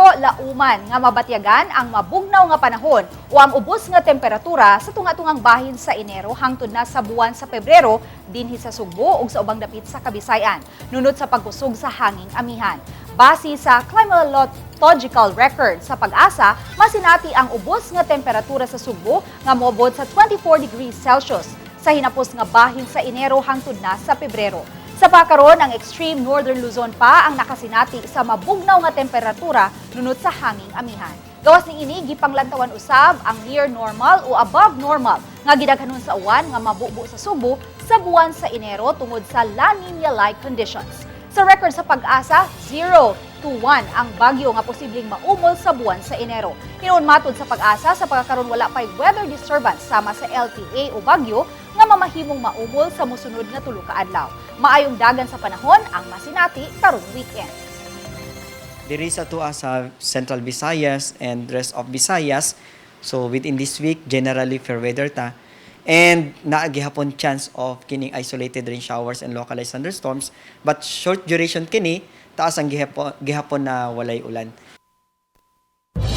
Lauman nga mabatyagan ang mabugnaw nga panahon o ang ubos nga temperatura sa tunga-tungang bahin sa Enero hangtod na sa buwan sa Pebrero dinhi sa Sugbo ug sa ubang dapit sa Kabisayan, nunot sa pagkusog sa hanging amihan. Base sa climatological record sa PAGASA, masinati ang ubos nga temperatura sa Sugbo nga moabot sa 24 degrees Celsius sa hinapos nga bahin sa Enero hangtod na sa Pebrero. Sa pakaron, ang extreme northern Luzon pa ang nakasinati sa mabugnaw nga temperatura nunot sa hanging amihan. Gawas ni ini, gipanglantawan usab ang near normal o above normal nga gidaghanon sa uwan nga mabubo sa Sugbo sa buwan sa Enero tungod sa La Nina-like conditions. Sa record sa PAGASA, 0 to 1 ang bagyo nga posibleng maumol sa buwan sa Enero. Hinuon matod sa PAGASA, sa pagkakaron wala pay weather disturbance sama sa LPA o bagyo nga mamahimong maumol sa mosunod nga tulo ka adlaw. Maayong dagan sa panahon ang masinati karong weekend. Diri sa atoa sa Central Visayas and rest of Visayas. So within this week, generally fair weather ta. And naa gihapon chance of kining isolated rain showers and localized thunderstorms. But short duration kini, taas ang gihapon na walay ulan.